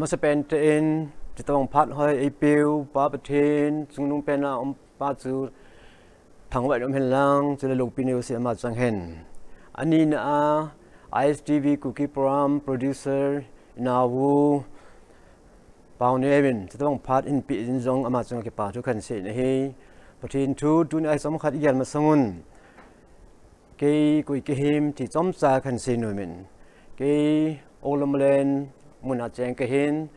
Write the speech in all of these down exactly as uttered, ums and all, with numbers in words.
Masapen tein, chutobang phat hoi eipeu Pa Pathen chungnung pena um pa chu thangvah in um hen lang, chule loupi neiu seh ama chang hen. Anina a, I S T V Kuki Program producer, inau Pauneo in chutobang phat eipeh jin jong ama chunga kipa thu kahin sei ahi. Pathen thu tuni a hi chomkhat igel masang un, kei koi kahim ti chomcha kahin sei nom in. Kei Olamlen muna cheng kahin,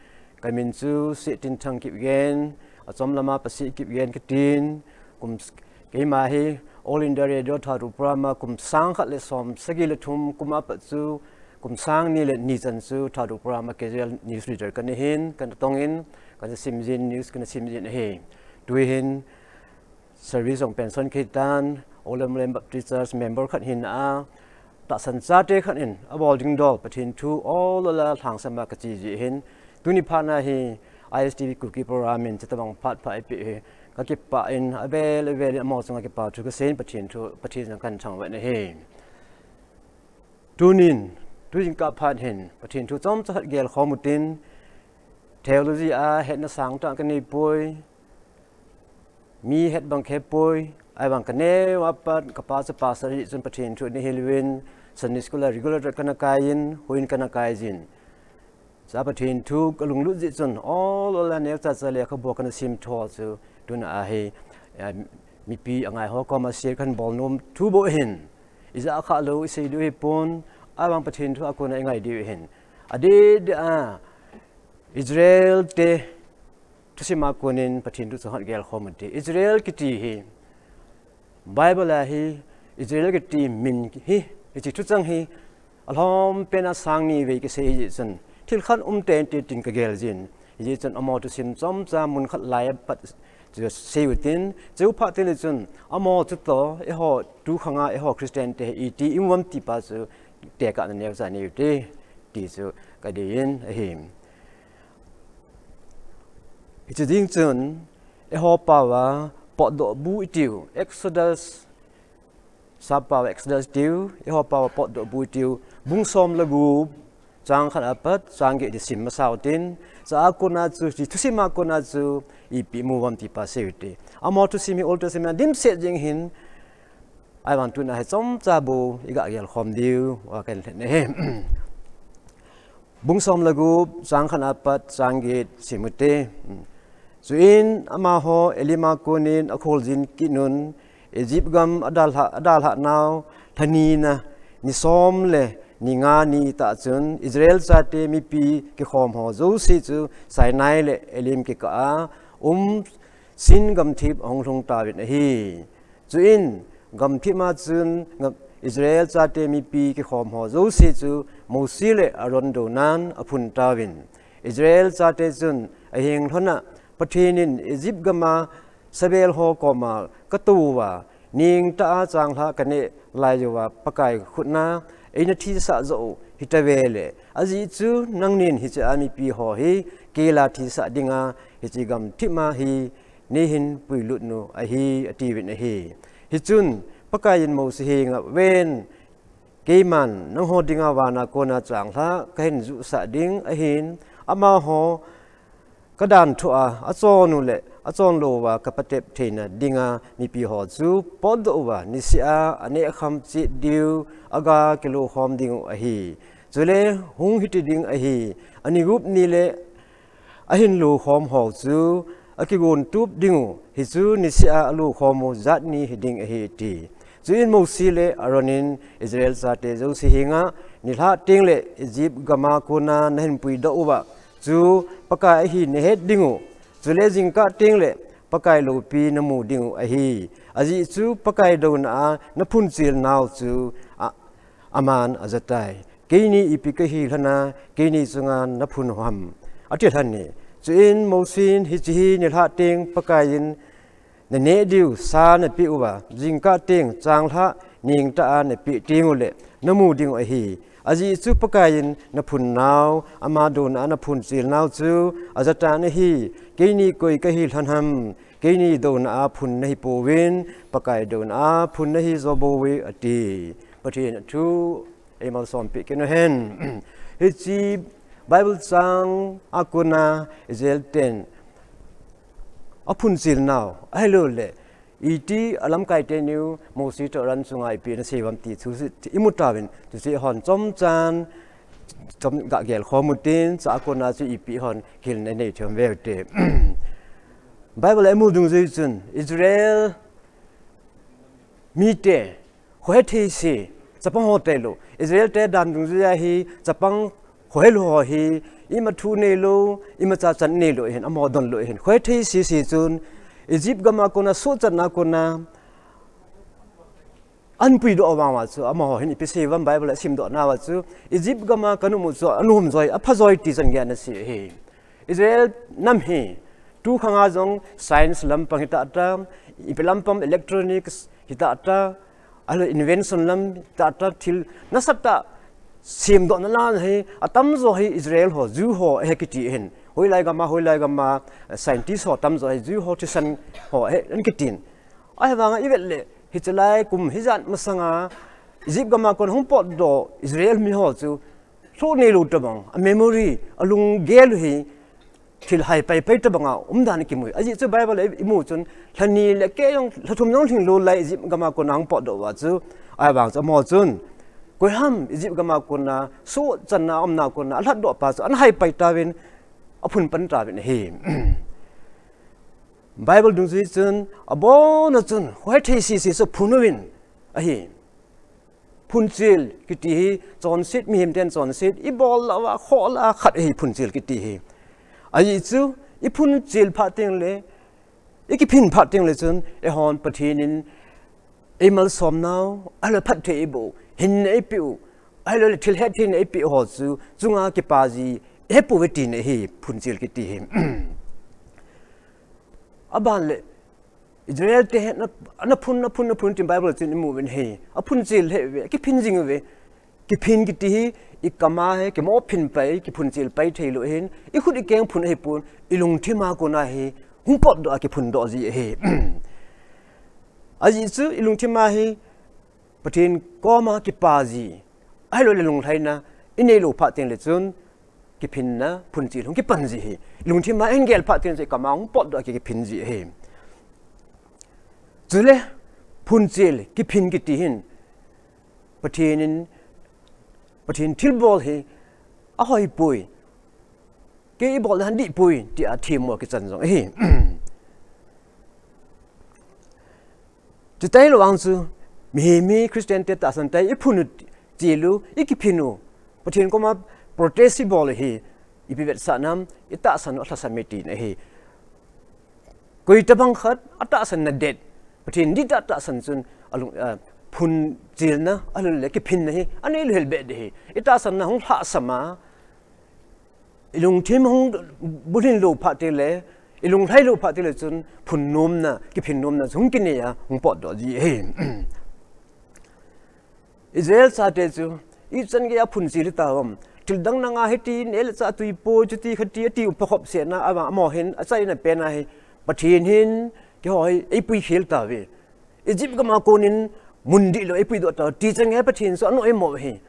kamin chu Sehtinthang Kipgen, achom lama Paseh Kipgen katin, kum s-, keima hi All India Radio Thadou Program a kum sang khat le som sagi le thum kum apat chu kum sang ni le ni chan chu Thadou Program a casual news reader kana hin, kana tong in, kana sim jin, news kana sim jin ahi. Tuhin service jong pension kit tan, Olamlen Baptist Church member khat hina a, tahsan chate khat in abol ding dol Pathen thu ol ola lhangsam a kache jeh hin, tuni phat na hi I S T V Kuki Program in chutobang phat pha eipeh hi kakipah in, avel avel in amaho chunga kipa thu kasei in, Pathen thu, Pathen jong kahin thangvah in ahi. Tunin, tu jingkah phat hin Pathen thu chomcha khat gelkhom utin, theology a hetna sangtah kanei poi, mi het bang khe poi, ahivang kaneo apat kapa chu pastor ahi chun Pathen thu ana hil uvin, Sunday school a regular kana kai in, huin kana kai jin. Chua Pathen thu kalunglut jeh chun, ol ola neocha cha lekhabu kana sim tho chu, tuna a hi, eh, mipi angai ho koma share kahin bol nom thu bou ahin. Ijah khah lou isei diu hipon, ahivang Pathen thu a kona ingai diu ahin. Adeh deh a, Israel te thusim a konin Pathen thu chomkhat gelkhom ute. Israel kiti hi, Bible a hi Israel kiti min hi, hiche thuchang hi alhom pena sang ni vei kisei ahi jeh chun, thil khat um tei tei tin kagel jin. Hijeh chun amaho thusim chomcha mun khat lai apat chu sei utin, cheu phat teng le chun amaho chutoh, eiho tu khanga eiho Christian te hi iti um uvem ti pa chu tekahna neocha nei ute, ti chu kadei in ahi. Hiche ding chun, eiho paova potdoh bu itiu, Exodus, Sap paova Exodus itiu, eiho paova potdoh bu itiu, bung som le gup, chang khat apat chang get hi sim masa utin, chua kona chu, hiche thusim a kona chu ipi imu uvem ti pa sei ute. Amaho thusim hi Old Testament a dimset jeng hin, ahivang tuna hi chomcha bou iga gelkhom diu a kahin lhen ahi. Bung som le gup, chang khat apat chang get sim ute. Chuin amaho Elim a konin akholjin kit un, Egypt gam adalhah, adalhah nau lha ni na, ni som le ni nga ni tah chun Israel chate mipi kikhom ho jouse chu Sinai le Elim kikah a um Sin gamthip ahung lhung tauvin ahi. Chuin gamthip a chun gam-, Israel chate mipi kikhom ho jouse chu Mosi le Aaron dounan aphun tauvin, Israel chate chun aheng lhon a, Pathen in Egypt gam a sabel ho koma katou uva, ningtah a changlhah kaneh lai uva Pakai khut na eina thisah joh u hitave le, ajeh chu nangnin hiche a mipi ho hi keila thisah dinga hiche gamthip a hi neihin puilut u ahi, atiuvin ahi. Hichun Pakai in Mosi henga, ven, keiman nangho dinga vana kona changlhah kahin juhsah ding ahin, amaho kadanthu a, achon u le achon lou uva kapatep theina dinga mipi ho chu potdoh uva niseh a aneh kham chet diu aga kiloukhom diu ahi. Chule hung hiti ding ahi, ani gup ni le ahin loukhom ho chu akigon tup diu, hichu niseh a aloukhom u jat ni hiding ahi, ati. Chuin Mosi le Aaron in Israel chate jouse henga, nilhah teng le Egypt gam a kona nahin puidoh uva chu Pakai ahi nahet diu, chule jingkah teng le Pakai loupi namu diu ahi. Ajeh chu Pakai douna a naphun chil nau chu a, aman ajatai. Keini ipi kahi lhon a keini chunga naphun u ham, ati lhon e. Chuin Mosi in, hiche hi nilhah teng Pakai in naneh diu sa napeh uva, jingkah teng changlhah ningtah a napeh teng u le namu diu ahi. Ajeh chu Pakai in naphun nau, ama douna a naphun chil nau chu ajatan ahi. Keini koi kahi lhon ham, keini douna a phun nahi pouvin, Pakai douna a phun nahi jo bouve, ati. Pathen thu eimalsom peh kit u hen. Hiche Bible chang a kona Israel ten aphun chil nau, ahilouleh iti alamkai teniu Mosi toh ran chunga ipi ana sei uvam ti thu imu tauvin, chuche hon chomchan chom ga gel khom utin, chua kona chu ipi hon hilna nei thei uvem ti. Bible a imu dungjui chun Israel mite khohe thei se, chapang ho tailou. Israel te dan dungjuia hi chapang khohe lou ho hi, ima thu neilou, imacha chan neilou ahin, amaho donlou ahin. Khohe thei sese chun Egypt gam a kona, sohchatna kona ahin puidoh vang uva chu, amaho hin ipi sei uvam Bible a isimdoh nauva chu, Egypt gam a kana um u chu anom joi, apha joi ti chan geiya ana sei ahi. Israel nam hi tukhang a jong science lampang hita ta, ipi lampang electronics hita ta, ahilou invention lam hita ta, thil nasatah semdohna lam hi atamjo hi Israel ho, Jew ho ahi kiti ahin. Hoilai gam a, hoilai gam a scientist ho atamjo hi Jew ho, thisan ho ahi ana kitin. Ahivanga ivet leh, hiche lai kum hijat masanga Egypt gam a kon hung potdoh Israel miho chu lhoh neilou tobang, a memory, alunggel u hi thil hai paipai tobanga umdan kimu. Ajeh chu Bible a imu chun, lha ni le keh jong, lha thum jong lhinglou lai Egypt gam a kona hung potdoh uva chu, ahivang chu amaho chun, koiham Egypt gam a kona sohchatna aumna kona alhatdoh pa chu ana hai pai tauvin, aphun pan tauvin ahi. Bible dungjui chun, abona chun khohe thei sese chu phun uvin ahi. Phunchil kiti hi chonset, mihem ten chonset ibol louva khola khat ahi phunchil kiti hi. Ajeh chu iphunchil phat tengle, ikiphin phat tengle chun eihon Pathen in eimalsom nau, ahilou phatthei eiboh u, hinna eipeh u, ahilouleh thil hetthei na eipeh u ho chu chunga kipa ji ihepouve tina ahi phunchil kiti hi. Aban le Israel te hi ana, ana phun, ana phun, ana phun tin Bible chun imu uvin ahi. Aphunchil hih uve, akiphin jing uve. Kiphin kiti hi ikam a hi kimo phin pai, kiphunchil pai theilou ahin, ikhut ikeng phun ahipon, ilungthim a kona hi hung potdoh a kiphundoh ji ahi. Ajeh chu ilungthim a hi Pathen koma kipa ji, ahilouleh lunglhaina inei lou phat tengle chun kiphinna phunchil hung kipan ji ahi. Ilungthim a ahin gel phat tengle chun ikam a hung potdoh a ki, kiphin ji ahi. Chule phunchil kiphin kiti hin Pathen in, Pathen thilbol hi ahoipoi, kei ibolna dihpoi tia themmo kichan jong ahi. Chuteng lou vang chu, mihem hi Christian te tahsan tah iphun u, chil u, ikiphin u, Pathen koma protest ibol u hi ipi vetsahna ham, itahsan u alhasam e tina ahi. Koi tobang khat atahsan na det, Pathen dihtah tahsan chun alung, a, phunchilna, ahilouleh kiphinna hi anei lou hel beh ding ahi. Itahsanna hung lhasam a, ilungthim hung bulhin lou phat tengle, ilunglhai lou phat tengle chun phun nomna, kiphin nomna chu hung kinei a hung potdoh ji ahi. Israel chate chu ichan geiya phunchil hita ham, thil dang dang a hiti, neh le chah twi poi, chuti khati ati u phakhop sehna, ama, amaho hin achaina pen a hi, Pathen hin keiho hi eipui khel tauve. Egypt gam a konin mun dihlou eipui doh tau, ti chan geiya Pathen chu anoimo u ahi.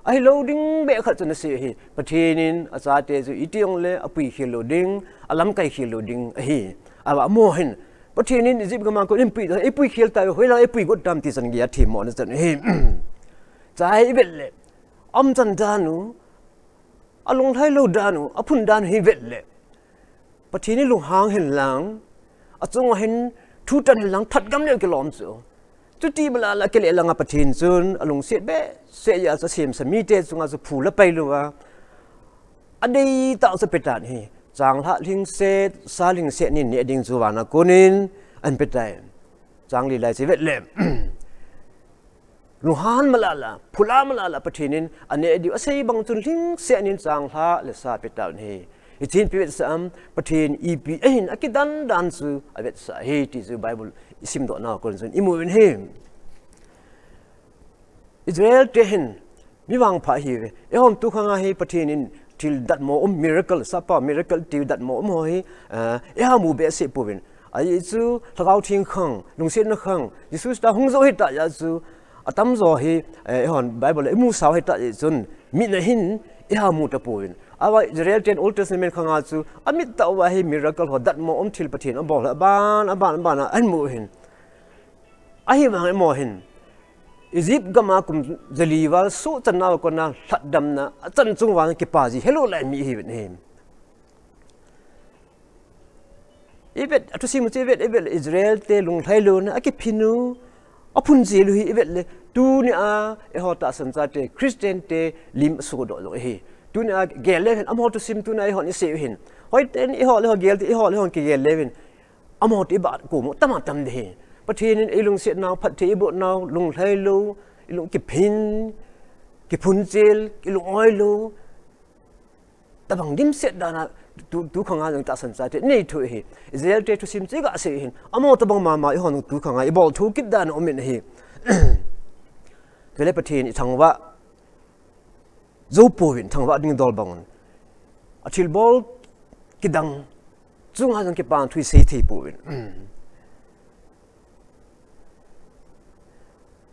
Ahilou ding beh khat chu ana sei ahi. Pathen in achate chu iti jongle apui khel lou ding, alamkai khel lou ding ahi. Ahivang amaho hin, Pathen in Egypt gam a kon eipui, eipui khel tauve, hoilai eipui got tam ti chan geiya themmo ana chan ahi. Chua hi ivet le, aumchan dan u, alunglhai lou dan u, aphun dan u hi vet le, Pathen hi lunghang hen lang, achunga hin thu tan hen lang, that gam leu kilom chu. Chuti bou lala kile langa Pathen chun alungset behseh jeh a chu asemsa mite chunga chu phu la pai louva, adei tah chu apetan ahi. Changlhah lhingset, sa lhingset nin neh ding chu vana konin ahin petai. Chang li lai chu ivet le, lunghan malala, phula malala Pathen in aneh diu asei bang chun lhingset nin changlhah le sa apetauvin ahi. Hichun ipi vetsah ham, Pathen ipi ahin akidan dan chu avetsah ahi ti chu Bible isimdoh nau a kon chun imu uvin ahi. Israel te hin mi vangpha ahiuve. Eihon tukhang a hi Pathen in thil datmo um, miracle, sapa miracle ti datmo um ho hi, eh, eiha mu behseh pouvin. Ajeh chu Lhagao Theng khang, lungsetna khang, Jesu Christa hung jou hita jeh a chu atamjo hi, eh, eihon Bible a imusau hita jeh chun, mit a hin eiha mu tapouvin. Awa Israel ten Old Testament khanga chu amit tah uva hi miracle ho datmo um thil Pathen abol aban, aban, aban a ahin mu hin. Ahivang imo hin. Egypt gam a kum jali val suhchanna uva kona lhatdamna achan chung uva kipa ji helou lai mi hi uvin ahi. I vet, athusim u chu i vet, i vet le Israel te lunglhai louna akiphin u, aphunchil u hi i vet le, tunia eiho tahsan chate, Christian te lim asuhdoh jong ahi. Tunia gel le hin, amaho thusim tunia eihon isei u hin. Hoiten eiho le eiho gel te, eiho le eihon kigel le hin. Amaho te i bah komu tam a tam ding ahi. Pathen in eilungset nau, phatthei eiboh nau, lunglhai lou, eilung kiphin, kiphunchil, eilung oi lou. Tabang dimset dan a tu, tu khang a jong tahsan chate nei thu ahi. Israel te thusim chu i gasei u hin. Amaho tabang mama eihon tu khang a ibol thou kit dan a um in ahi. Chule Pathen i thangvah jou pouvin, thangvah ding dol bang un. Athilbol kidang chunga jong kipathu isei thei pouvin.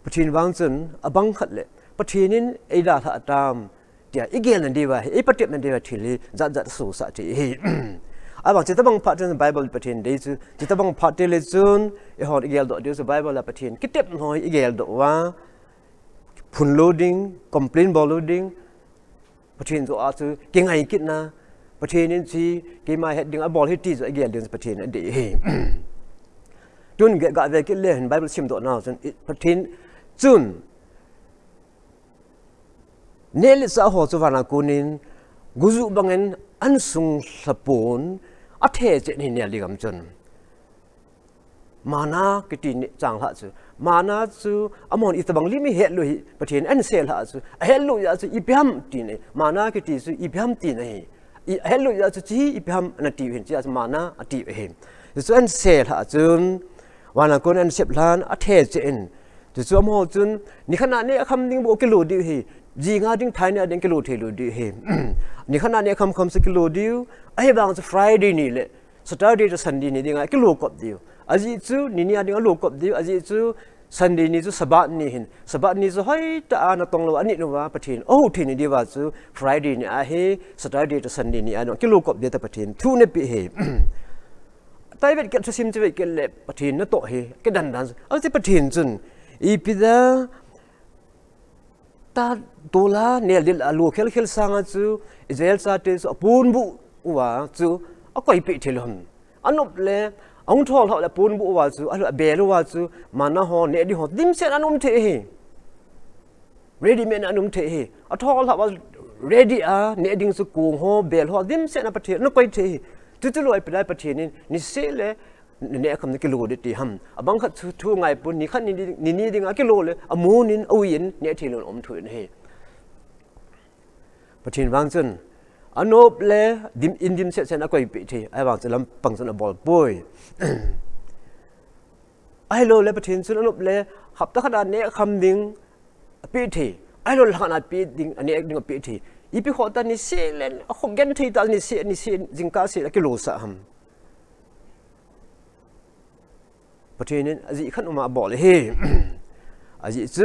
Pathen vang chun abang khat le, Pathen in eidalhah tam tia igel nadiuva hi, eipatep nadiuva thil hi jat jat asosah thei ahi. Ahivang chutabang phat chun Bible Pathen dei chu, chutabang phat te le chun eihon igeldoh diu chu Bible a Pathen kitepna ho hi igeldoh uva, phun lou ding, complain bol lou ding, Pathen joh a chu kingai kitna, Pathen in chu keima het ding abol ahi ti joh a igel ding Pathen adei ahi. Tun gave kit le hin Bible simdoh nau chun, Pathen chun neh le chah ho chu vana konin gujuh bangin ahin sunglha pon, athe cheh in ahin nel ding ham chun. Manna kiti ni changlhah chu. Manna chu amahon itobang lim ahetlou hi Pathen in ahin seilhah chu. Ahetlou jeh a chu ipi ham ti ahi. Manna kiti chu ipi ham tina ahi. I, ahetlou jeh a chu hiche hi ipi ham anatiu hin, hiche a chu manna atiu ahi. Chuchu ahin seilhah chun, vana kon ahin seplhan, athe cheh in. Chuchu amaho chun, nikhat a neh akham ding bou kilo diu ahi. Jing a ding, thai nia ding kilo thei lou diu ahi. Nikhat a neh akham kham chu kilo diu. Ahivang chu Friday ni le Saturday to Sunday ni dinga kilo kop diu. Ajeh chu, ni ni a dinga lo kop diu. Ajeh chu, Sunday ni chu Sabbath ni ahin. Sabbath ni chu hoitah a natong lou a anit uva, Pathen ahou thei nadiuva chu, Friday ni ahi, Saturday to Sunday ni a dinga kilo kop diu ta Pathen thu anapeh ahi. Tua i vet kit, thusim chu i vet kit le, Pathen natoh ahi, kidan dan. Ajeh chu Pathen chun, ipi dia, ta tola nel dil a lo khel khel sanga chu Israel chate chu aponbuh uva chu akoipeh thei lou ham. Anop le, ahung tholhah le aponbuh uva chu, ahilou le abel uva chu, manna ho, neh ding ho, dimset a ana um thei ahi. Ready made a ana um thei ahi. Atholhah uva ready a, neh ding chu kong ho, bel ho, dimset a Pathen in anakoi thei ahi. Chuchu lou a ipi dia Pathen in, niseh le, neh akham na kilo ding ti ham. Abang khat chu thu ngai pon, nikhat ni, ni ni dinga kilo le, amun in, aui in, neh thei lou in aum thou in ahi. Pathen vang chun, anop le, dim, in dimset set in akoipeh thei, ahivang chu lampang chun abol poi. Ahilou le Pathen chun anop le, hapta khat a neh akham ding, apeh thei. Ahilou le lhakhat a peh ding, aneh ding apeh thei. Ipi khoh ta niseh le, akhoh genthei tah a niseh, niseh, jingkah seh a kilosah ham. Pathen in ajeh khat um a abol ahi. Ajeh chu,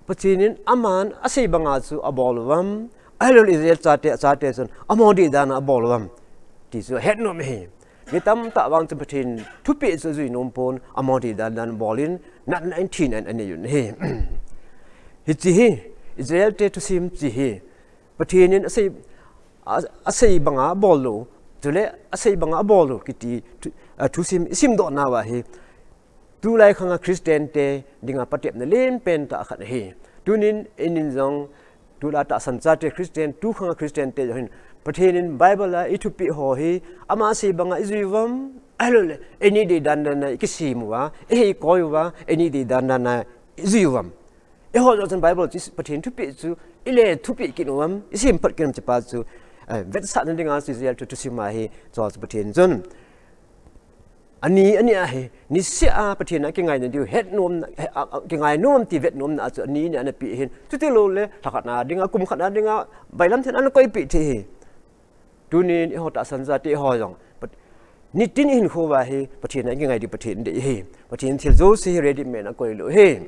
Pathen in aman asei banga chu abol uvam, ahilou le Israel chate, achate chun amaho deidan a abol uvam, ti chu ahet nom ahi. Mi tamtah vang chun Pathen thupeh chu ajui nom pon, amaho deidan dan bol in, natna in thina in anei un ahi. Hiche hi, Israel te thusim hiche hi, Pathen in asei, a, asei banga abol lou, chule asei banga abol lou kiti thu, a, thusim isimdoh nauva hi, tulai khanga Christian te dinga patepna lenpen tah khat ahi. Tunin, einin jong, tulai tahsan chate Christian, tu khanga Christian te jong hin, Pathen in Bible a eithupeh ho hi, ama asei banga ijui uvam, ahilou le, eini deidan dan a ikisem uva, eikoi uva, eini deidan dan a ijui uvam. Eiho jong chun Bible chu Pathen thupeh chu, ile thupeh kit uvam, isim phat kit uvam ti pa chu, eh, vetsahna dinga chu Israel te thusim a hi, chu chu Pathen chun. Ani, ani ahi, niseh a Pathen a kingaina diu, het nom, eh, a, a, kingai nom ti vet nomna a chu ani, ani anapeh ahin. Chuti lou le, lhakhat na dinga, kum khat na dinga, bailam thei in anakoipeh thei ahi. Tunin eiho tahsan chate eiho jong. Pat-, nitin ihinkho uva hi, Pathen a kingai ding Pathen dei ahi. Pathen thil jouse hi ready made a akoi lou ahi.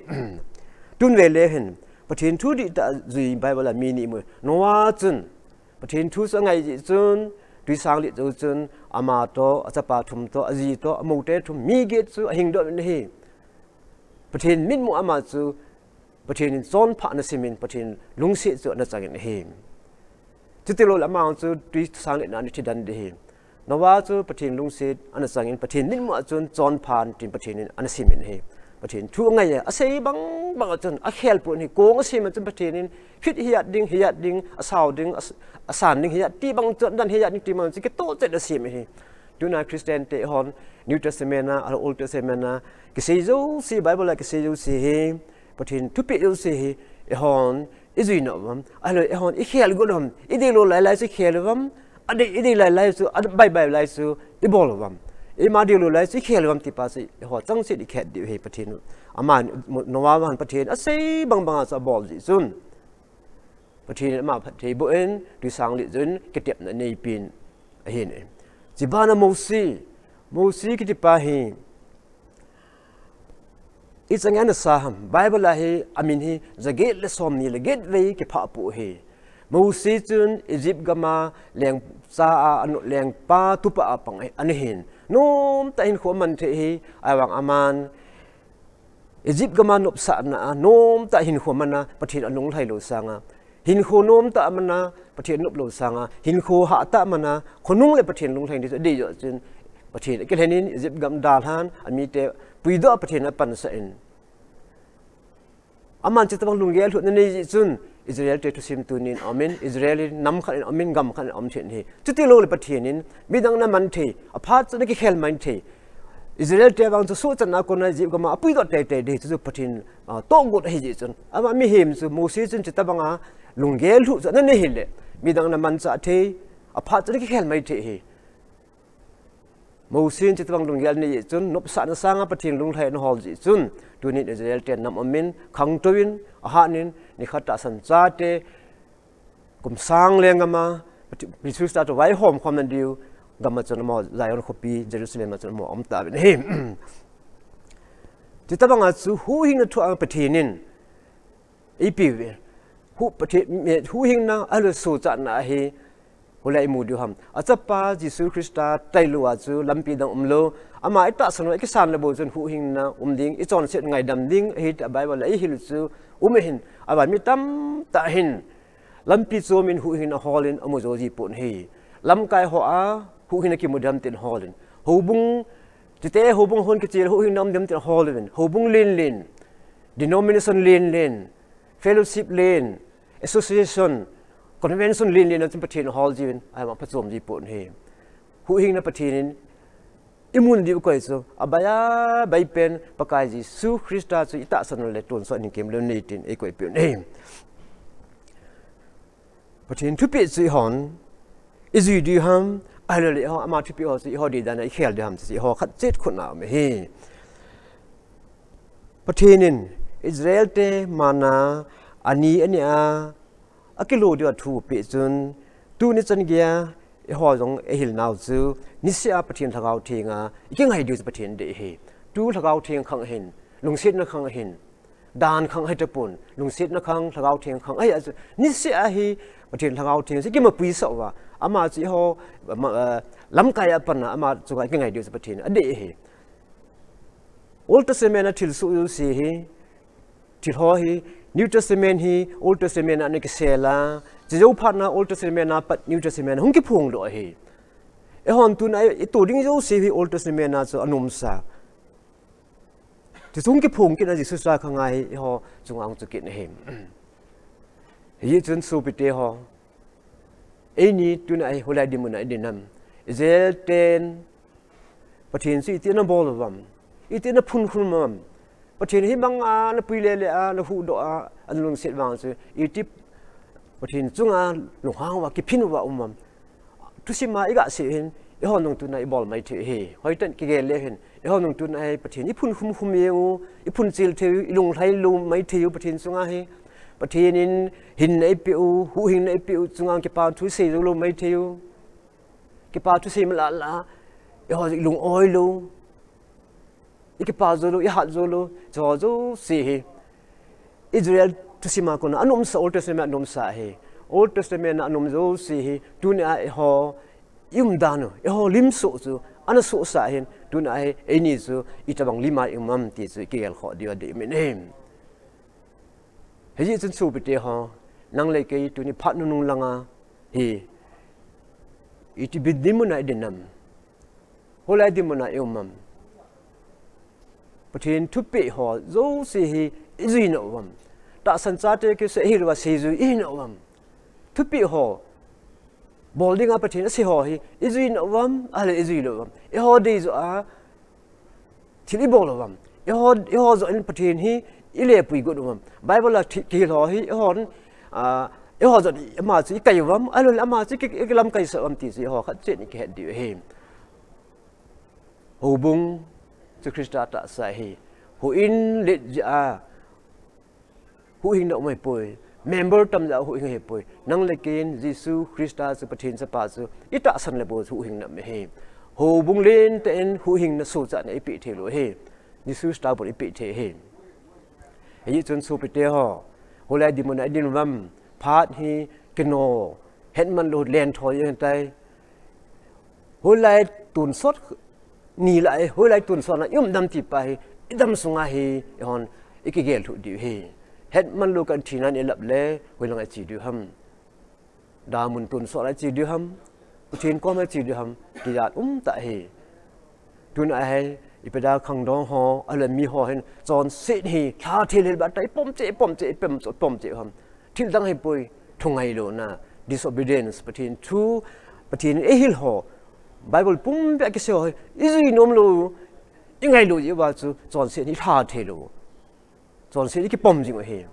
Tun ve le hin, Pathen thu dihtah jui Bible a mi ni imu. Noah chun, Pathen thu chu angai jeh chun, tui sang lit jou chun, ama toh, achapa thum toh, aji toh, amou te thum, mi get chu ahing doh in ahi. Pathen mitmu ama chu, Pathen in chonpha ana simin, Pathen lungset chu ana changin ahi. Chutilou le ama chu tui sang litna a ana thi den ding ahi. Noah chu Pathen lungset ana changin, Pathen mitmu a chun chonpha tin Pathen in ana simin ahi. Pathen thu angai a, asei bang bang a chun akhel pon ahi, kong asem a chun Pathen in phit hi at ding, hi at ding, asao ding, as-, asan ding hi at ti bang chun, dan hi at ding ti bang chu kitoh chet asem ahi. Tuna Christian te hon New Testament a, Old Testament a, kisei jouse, Bible a kisei jouse hi, Pathen thupeh jouse hi, eihon ijui nom uvam, ahilou eihon ikhel got nom uvam, idei lou lai lai chu ikhel uvam, adei, idei lai lai chu, a bai bai lai chu ibol uvam. Ima dei lou lai chu ikhel uvam ti pa chu eiho chang chet ikhet diu ahi Pathen. Ama Noah vang Pathen asei bang bang a chu abol jeh chun, Pathen in ama phatthei boh in, tui sang lit jou in, kitepna anei pin ahin. Chubana Mosi, Mosi kiti pa hi, ichan gei ana sa ham, Bible a hi, amin hi, jaget le somni le get vei kiphah poi. Mosi chun Egypt gam a lengcha a, anu lengpa tupa a pang ana hin. Nomtah hinkho aman thei ahi, ahivang aman Egypt gam a nopsahna a, nomtah hinkho aman a, Pathen alunglhai lou sang a. Hinkho nomtah aman a, Pathen anop lou sang a. Hinkho hatah aman a, khonung le Pathen lunglhai ding chu adei joh chun, Pathen akilhen in, Egypt gam dalhan, amite puidoh a Pathen apansah in. Aman chuti bang lunggel lhuhna anei jeh chun, Israel te thusim tunin aumin, Israel in nam khat in aumin, gam khat in aum thei in ahi. Chutilou le Pathen in, midang ana man thei, aphat chu ana kikhel mai thei. Israel te vang chu sohchatna a kona Egypt gam a apuidoh teitei ding chu chu Pathen, ah, tohgon ahi jeh chun. Ama mihem chu Mosi chun chuti bang a lunggel lhuh chu ana nei hile, midang ana manchah thei, aphat chu ana kikhel mai thei ahi. Mosi in chuti bang lunggel anei jeh chun, nopsahna sang a Pathen lunglhai ana hol jeh chun, tunin Israel te nam aumin, khangtou in, ahat in, nikhat tahsan chate, kum sang lenggam a, Pathe-, Jesu Christa toh vaihom khom na diu, gam a chun amaho Zion khopi, Jerusalem a chun amaho aum tauvin ahi. Chuti bang a chu huhhingna thu a Pathen in, eipeh uve. Hu Pathen, huhhingna, ahilou le sohchatna hi, hoilai imu diu ham. Achapa Jesu Christa tailou a chu lampi dang umlou. Ama itahsan uva ikisan le bou chun huhhingna um ding, ichonset ngaidam ding ahi tia Bible a eihil chu um ahin. Ahivang mi tamtah hin lampi chom in huhhingna hol in amu jou ji pon ahi. Lamkai ho a huhhingna kimu dem tin hol in. Houbung, chute houbung hon kichel huhhingna um dem tin hol uvin. Houbung len len, denomination len len, fellowship len, association, convention len len a chun Pathen ahol jiuvin, ahivang phachom ji pon ahi. Huhhingna Pathen in imun diu koi chu, abai a bai pen, Pakai Jesu Christa chu itahsan le tonsot in kemlou nei tin eikoi peh un ahi. Pathen thupeh chu eihon ijui diu ham, ahilou le eiho ama thupeh ho chu eiho dei dan a ikhel diu ham chu eiho khat chet khut na um ahi. Pathen in Israel te manna ani ani a, akilo diu a thu apeh chun, tuni chan gei a eiho jong eihil nau chu, niseh a Pathen Lhagao Theng a ikingai diu chu Pathen dei ahi. Tu Lhagao Theng khang ahin, lungsetna khang ahin, dan khang ahi tapon, lungsetna khang, Lhagao Theng khang ahi a chu, niseh a hi Pathen Lhagao Theng chu kimapui sah uva, ama chu eiho, ma, eh, lamkai a pan a ama chunga ikingai diu chu Pathen adei ahi. Old Testament a thilsoh jouse hi, thil ho hi, New Testament hi, Old Testament a ana kisel a, chujou phat na Old Testament a pat New Testament a hung kiphong doh ahi. Eihon tuna i, ito ding jouse hi Old Testament a chu ana umsa. Chuche hung kiphong kit na Jesu Christa khang a hi eiho chunga hung chu kit ahi. Hijeh chun sopite ho, eini tuna hi hoilai dinmun a idin ham? Israel ten Pathen chu iti ana bol uvam, iti ana phunkhum uvam? Pathen hi bang a ana pui le le a, ana huhdoh a, ana lungset vang chu iti Pathen chunga lunghang uva, kiphin uva um uvam? Thusim a iga sei hin, eihon jong tuna ibol mai thei ahi. Hoitah in kigel le hin, eihon jong tuna hi Pathen iphunkhum khum jeng u, iphunchil thei u, ilunglhai lou mai thei u Pathen chunga hi. Pathen in hinna eipeh u, huhhingna eipeh u chunga kipa thu isei jou lou mai thei u. Kipa thu sei malah lah a, eiho ilung oi lou, ikipa jou lou, ihat jou lou, chuho jouse hi Israel thusim a kona ana umsa, Old Testament a ana umsa ahi. Old Testament a ana um jouse hi, tunia eiho i um dan u, eiho lim soh chu ana sohsah ahin, tunia hi eini chu itobang lima i um am ti chu i kigel khoh diu adih in ahi. Hijeh chun sopite ho, nang le kei tuni phat nunung langa hi, iti bit dinmun a i din am? Hoilai dinmun a i um am? Pathen thupeh ho jouse hi i jui nom uvam? Tahsan chate kisei hi lou a seijui i hi nom uvam? Thupeh ho bol dinga Pathen asei ho hi i jui nom uvam, ahile i jui lou uvam? Eiho dei joh a thil i bol uvam? Eiho, eiho joh in Pathen hi i lepui got uvam? Bible a thi-, kihil ho hi eihon, a, eiho joh in ama chu i kai uvam, ahilou le ama chu i ki, i kilamkai sah uvam ti chu eiho khat cheh in i kihet diu ahi. Houbung chu Christa tahsa ahi. Houin let jeh a huhhingna um ahipoi. Member tam jeh a huhhing ahipoi. Nang le kei in Jesu Christa chu Pathen Chapa chu i tahsan le bou chu huhhingna um ahi. Houbung lentah in huhhingna sohchatna i peh thei lou ahi. Jesu Christa bou i peh thei ahi. Hijeh chun sopite ho, hoilai dinmun a i din uvam? Phat hi kino, hetman lou, lentho jeng tai. Hoilai tonsot ni lai, hoilai tonsot na i um dem ti pa hi, i dam sunga hi eihon i kigel lhuh diu ahi. Hetman lou, ka thina in i lap le, hoilang a i che diu ham? Damun tonsot a i che diu ham? Pathen kom a i che diu ham? Tijat um tah ahi. Tuna hi, i pada khangdong ho, ahile mi ho hin, chonset hi lha thei le ba ta, i pom cheh, i pom cheh, i pom cheh, i pom cheh ham? Thil dang ahipoi, thungailouna, disobedience, Pathen thu, Pathen in eihil ho, Bible pumpia kisei ho hi i jui nom lou, i ngailou jeh uva chu chonset hi lha thei lou. Chonset hi kipom jing u ahi.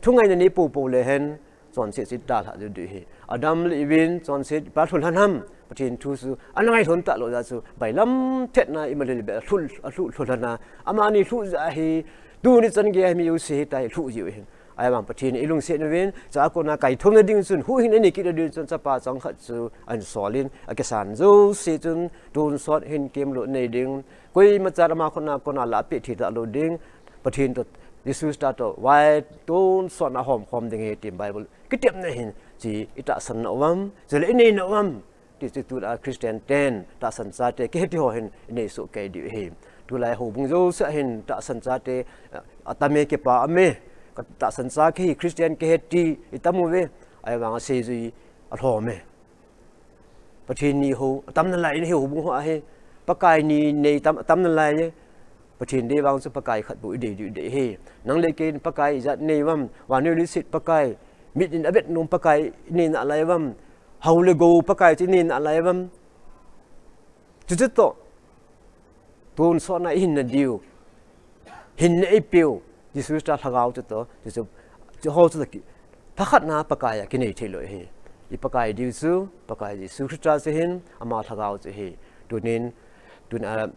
Thungaina nei poupou le hen, chonset chu i dalhah diu ahi. Adam le Eve in chonset ipi a lhu lhon ham? Pathen thu chu ana ngailhon talou jeh a chu, bailam thetna imacha le beh a lhu, alhu, lhu lhon a. Amani lhuh jeh a hi, tuni chan geiya hi mi jouse hi tua hi lhuh jiu ahin. Ahivang Pathen in eilungset uvin, chua kona kaithumna ding chun, huhhingna nei kitna ding chun, chapa changkhat chu ahin sol in, akisan jouse chun, tonsot hin kemlut nei ding, koima chan ama khut a kona lah a peh thei talou ding, Pathen toh, Jesu Christa toh, vai tonsot a homkhom ding ahi tin Bible kitepna hin, chu i tahsan nom uvam, chule i nei nom uvam? Ti chu tuna Christian ten, tahsan chate, kihet ho hin i nei soh kei diu ahi. Tulai houbung jouse a hin tahsan chate, a, atam e, kipa aume. Ka tahsan cha kihi, Christian kihi ti i tam uve. Ahivang a seijui alhom e. Pathen ni ho, atam nalai in hi houbung ho ahi. Pakai ni nei tam, atam nalai e. Pathen dei vang chu Pakai khat bou i dei diu dei ahi. Nang le kei in Pakai ijat nei uvam? Vannoi leiset Pakai, mit in avet nom Pakai i nei nalai uvam? Hao le gou Pakai chu i nei nalai uvam? Chuchu toh, tonsot na i hinna diu, hinna eipeu Jesu Christa Lhagao chu toh, chuchu, chu ho chu toh ki, thakhatna Pakai a kinei thei lou ahi. I Pakai diu chu Pakai Jesu Christa chu ahin, ama Lhagao chu ahi. Tunin, tun a,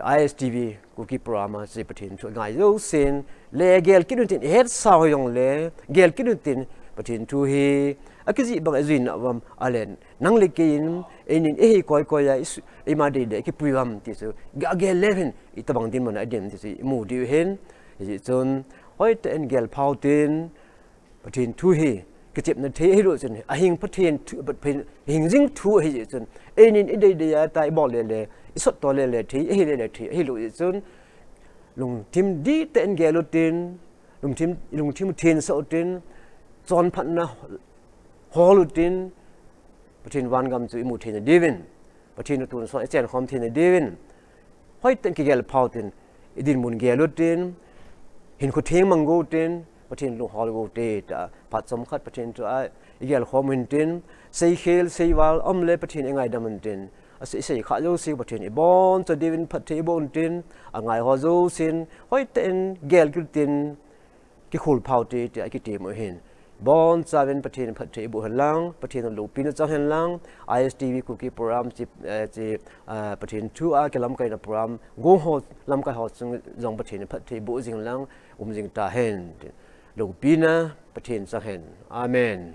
I S T V Kuki program a chu Pathen thu ngai jousen, le gel kit un tin, i hetsa ho jong le gel kit un tin, Pathen thu hi akijih bang a i jui nom uvam, ahile nang le kei in, einin eihi koi koi a i su-, eima deidei a i kipui uvam ti chu, ga gel le hin, itobang dinmun a i din ti chu i mu diu ahin, hijeh chun, hoitah in gel phau tin, Pathen thu hi, kichepna thei ahilou chun, ahing Pathen thu, Pathen, hing jing thu ahijeh chun, einin i deidei a tua i bol le le, i sot to le le thei, ahi le le thei, ahilou jeh chun, lungthim dihtah in gel utin, lungthim, lungthim thensah utin, chonphatna hol utin, Pathen vangam chu i mu theina diuvin, Pathen toh tonsot i chenkhom theina diuvin, hoitah in kigel phau tin, i dinmun gel utin, hinkho theng mang go utin, Pathen lunghol go ute tia, phat chomkhat Pathen thu a i gelkhom u hintin, seikhel, seival um le Pathen i ngaidam untin, asei, sei kha jouse Pathen in iboncha diuvin phatthei boh untin, angai ho jousen, hoitah in gel kit utin, kikhol phau te, tia kitem u ahin. Bonchauvin Pathen in phatthei boh hen lang, Pathen in loupina chang hen lang, I S T V Kuki program chu, eh, chu, eh, Pathen thu a kilamkaina program, go ho lamkai ho chung jong Pathen in phatthei boh jing lang, um jing ta hen. Loupina Pathen chang hen. Amen.